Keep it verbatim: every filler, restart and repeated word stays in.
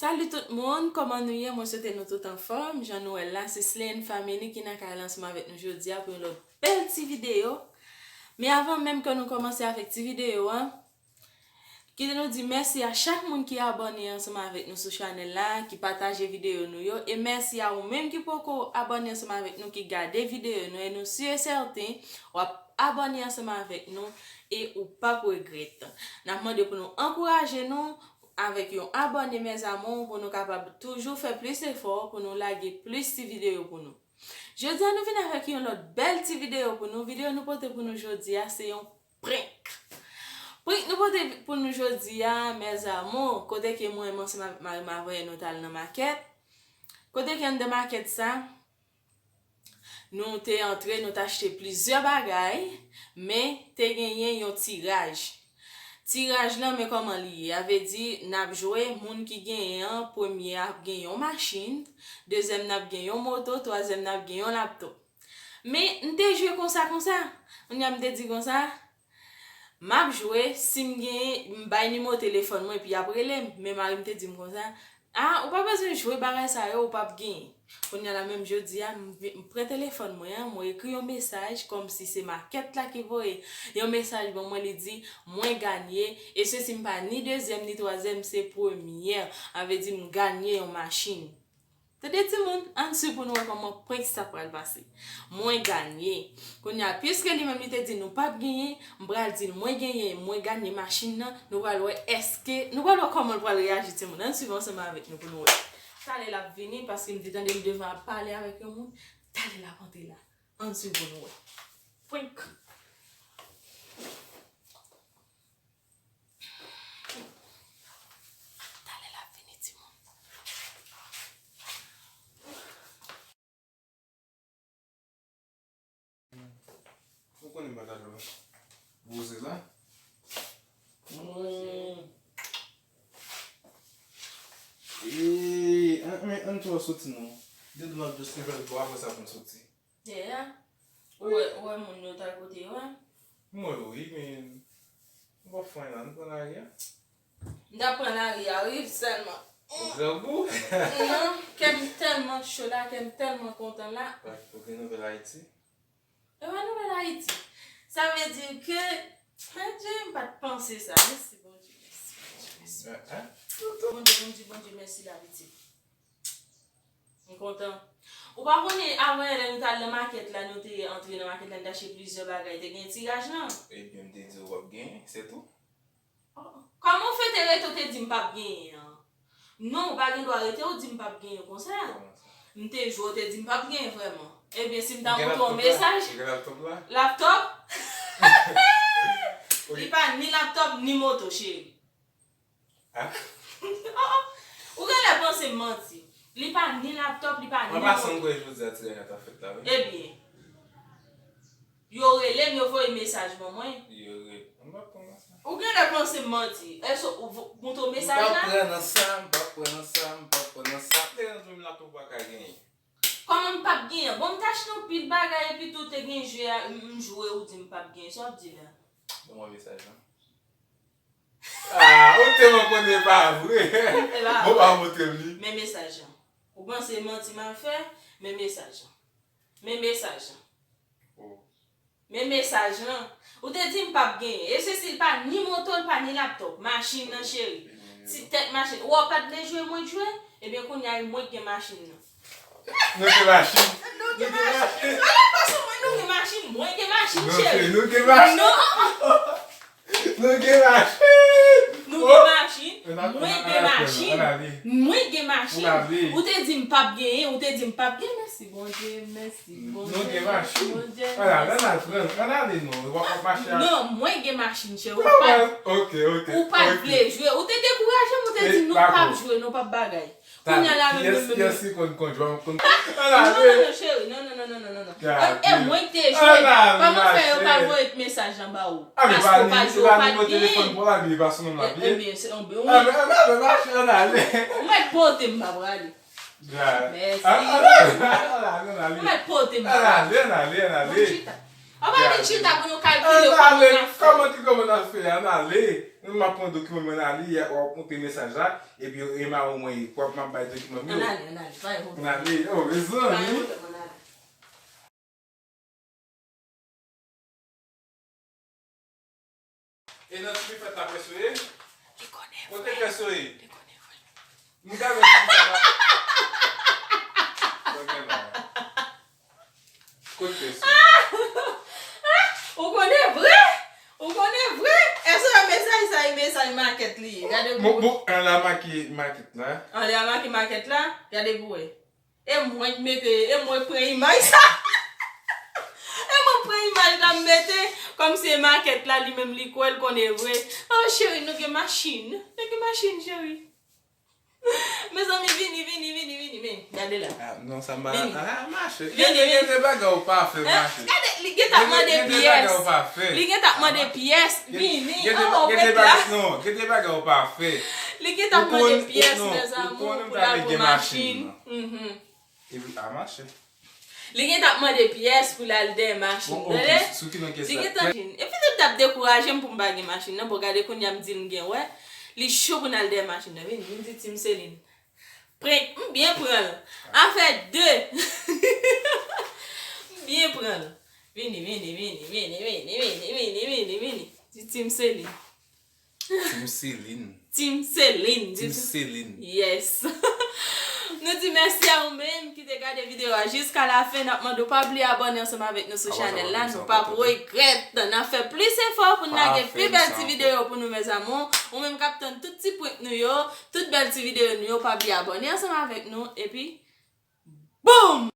Salut tout moun, kòman nou ye? Mwen swete nou tout anfòm. Jan nou wè l la, se Slay and Family ki nan kay la ansanm avèk nou jodi a pou yon lòt bèl ti videyo. Men avan menm ke nou kòmanse avèk ti videyo a, kite nou di mèsi a chak moun ki abòne ansanm avèk nou sou chanèl la, ki pataje videyo nou yo, e mèsi a ou menm ki poko abòne ansanm avèk nou, ki gade videyo nou, e nou si e sèten w ap abòne ansanm avèk nou e ou p ap regrèt. N ap mande pou nou ankouraje nou avèk yon abòne, mes amours, pou nou kapab toujou fè plis efò pou nou lage plis ti videyo pou nou. Jodi a, nou vin avèk yon lòt bèl ti videyo pou nou. Videyo nou pote pou nou jodi a, se yon prank. Prank nou pote pou nou jodi a, mes amours, kote ke mwen, mwen ansanm avèk mari m, avè nou t al nan makèt. Kote ke anndan makèt sa, nou te antre, nou t achte plizyè bagay, men te genyen yon tiraj. Tiraj lan, men kòman li ye. A vle di, n ap jwe, moun ki genyen an, premye a ap gen yon machin, dezyèm nan ap gen yon moto, twazyèm nan ap gen yon laptòp. Men, m te jwe konsa, konsa. Kounye a, m te di konsa, m ap jwe, si m genyen, m bay nimewo telefòn mwen, epi y ap rele m. Men mari m te di m konsa, a, ou pa bezwen jwe bagay sa yo, ou p ap genyen. Kounye a la menm jodi a, m vi- m pran telefòn mwen an, mwen ekri yon mesaj, kòmsi se makèt la ki voye yon mesaj ban mwen, li di, mwen ganye, e se si m pa ni dezyèm, ni twazyèm, se premyè. A vle di, m ganye yon machin. Tande timoun, ann swiv pou nou wè kòman prank sa pral pase. Mwen ganye. Kounye a, piske li menm li te di nou p ap genyen, m pral di l mwen genyen, mwen ganye machin nan, nou pral wè èske, nou pral wè kòman l pral reyaji timoun. Ann swiv ansanm avèk nou pou nou wè. Talè l ap vini, paske m te tande l devan ap pale avèk yon moun. Talè l ap antre la. Ann swiv pou nou wè. Prank. Talè l ap vini, timoun. Ou konnen m pa ta dlo. Poze la. Hmm. Eee, an, men ann tou soti non. De dlo ap just leve l bò apre sa pou n soti. Yeah. Ou wè, ou wè moun yo t al kote yo a? M wè l wi, men m p ap fè anyen la, nou pran lari a. M t ap pran lari a wi, sèlman. Ou grangou? Non, kè m tèlman cho la, kè m tèlman kontan la. Ou gen nouvèl Ayiti? E pa nouvèl Ayiti. Sa vle di ke, Bondye, m pa t panse sa. Mèsi, Bondye, mèsi, Bondye, mèsi. Bondye, m di Bondye mèsi la, pitit. M kontan. Ou pa konnen, avan yè lè nou t al nan makèt la, nou te antre nan makèt la, nou te achte plizyè bagay, te gen tiraj lan? Ebyen, m te di w w ap genyen, se tou. Kòman w fè te rete w te di m p ap genyen an? Non, ou pa gen dwa rete w di m p ap genyen konsa. Kòman sa? M te jwe w te di m p ap genyen vrèman. Ebyen, si m ta montre w mesaj. Ou gen laptòp la? Laptòp? Li pa ni laptòp, ni moto, cheri. Ah? Ou genlè panse m manti. Li pa ni laptòp, li pa ni moto. An pasan, m kwè jodi a tiraj la ta fèt la, wi. Ebyen, yo rele m, yo voye mesaj ban mwen. Yo rele. M pa konn sa. Ou genlè panse m manti. Èske ou vo- montre w mesaj la? M pa pran nan sa, m pa pran nan sa, m pa pran nan sa. M te rann jwenn laptòp ou pa ka genyen. Kòman m p ap genyen? Bon, m t achte anpil bagay epi tou te gen jwe a, m, m jwe ou di m p ap genyen. Sa w ap di la? Ban mwen mesaj lan. Ah, ou te mwen konnen pa vre. E pa vre. Bon, pa montre m li. Men mesaj lan. Ou panse manti m ap fè? Men mesaj lan. Men mesaj lan. Oh. Men mesaj lan. Ou te di m p ap genyen. E se si l pa ni moto, l pa ni laptòp. Machin nan, cheri. Ti tèt machin. Ou wè w pa t vle jwe, mwen k jwe? Ebyen, kounye a, mwen k gen machin nan. Nou gen machin. Nou gen machin. Ala pase mwen, nou gen machin. Mwen gen machin, cheri. Non, cheri, nou gen machin. Non. Nou gen machin. Nou gen machin. Mwen gen machin. Mwen gen machin. Ou te di m p ap genyen, ou te di m p ap genyen. Mèsi, Bondye, mèsi, Bondye. Nou gen machin. Ann ale, ann al pran, ann ale non. W ap mache a. Non, mwen gen machin, cheri. Ou pa t vle jwe. Ou te dekouraje m, ou te di nou p ap jwe, nou p ap bagay. Kounye a la menm, menm, menm. Kiyès ki konn kondwi, konn. Non, non, non, cheri, non, non, non. E mwen ki te jwe. Kòman fè yo pa voye mesaj anba ou? Paske w pa jwe, ou pa t genyen. Ebyen, se yon bon. Ou mèt pote m, m pa prale. Mèsi. Ou mèt pote m, m pa prale. Ann ale, ann ale, ann ale. Mwen chita. An pa vin chita pou nou kalkile kòman n ap fè. Kòman ki kòman n ap fè? Ann ale. Mwen m ap pran dokiman mwen ale, w ap montre mesaj la, epi e Mawon mwen ye. W ap m ap bay dokiman m yo. Ann ale, ann ale. Pa gen pwoblèm. Ann ale. Oh, mezanmi. Pa gen pwoblèm, ann ale. E nan ti bifèt la, pès yo ye? Li konnen vre. Kote pès yo ye? Li konnen vre. M ka wè ti bifèt la. Kote pès yo ye? Ou konnen vre? Ou konnen vre? Èske se mesaj sa, e mesaj makèt li ye? Gade pou wè. Bon, bon, ann la make makèt la. Ann la make makèt la? Gade pou wè. E mwen k mete, e mwen k pran imaj sa. E mwen k pran imaj la m mete, kòmsi e makèt la li menm li kwè l konnen vre. Oh cheri, nou gen machin. Nou gen machin, cheri. Mezanmi, vini, vini, vini, vini, men, gade la. Ah, non, sa m pa, ah, mache. Vini, vini. Gen de bagay ou pa fè, mache. Gade, li gen t ap mande pyès. Li gen t ap mande pyès. Vini, anwo mèt la. Non, gen de bagay ou pa fè. Li gen t ap mande pyès, mezanmi, pou l al pran machin. Epi, a mache. Li gen t ap mande pyès pou l al dèyè machin, tande? Li gen t ap, epi li t ap dekouraje m pou m pa gen machin nan. Bon, gade kounye a m di l m gen, wè. Li cho pou n al dèyè machin nan. Vin, vin di Team Celine. Prank, m byen pran l. Afè de. M byen pran l. Vini, vini, vini. Di Team Celine. Team Celine. Team Celine. Team Celine. Yes. Nou di mèsi a ou menm ki te gade videyo a jiska la fen. N ap mande w pa bliye abòne ansanm avèk nou sou chanèl la. Nou p ap regrèt. N ap fè plis efò pou n lage pi bèl ti videyo pou nou, mes amours. Ou menm k ap tann tout ti prank nou yo, tout bèl ti videyo nou yo, pa bliye abòne ansanm avèk nou. Epi, boom!